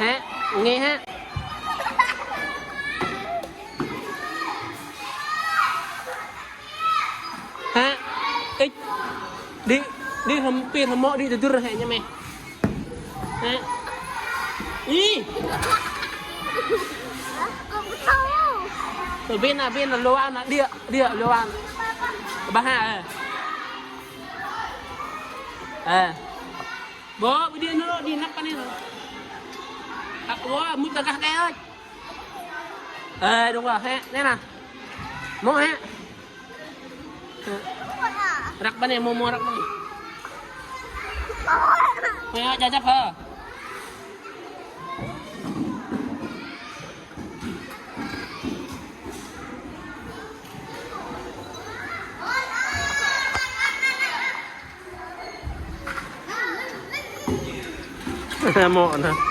ຮະ ເງະຮະ ຮະ ເອີຍ ດິ ດິ ທຳ ປີທຳເມາະ ດິ ດະດຸຣ ຮະ ຍະແມ ຮະ ອີ ເອີ ເບນນະ ເບນນະ ໂລວານນະ ເດຍ ເດຍ ໂລວານ ບາຮາ ເອີ ເອີ ບໍ່ ບໍ່ດີນະ ດີນັກປານນີ້ ອາ ໂອ້ ມຸດຕະກະແກ ເອີຍ ເອີ ດູວ່າ ແຮະ ແນ່ນະ ໂມແຮະ ເອີ ລັກບາແນ່ ໂມ ໂມ ລັກບາແນ່ ເອີ ຢ່າຈັບເພິ່ນ. ເໝາະນະ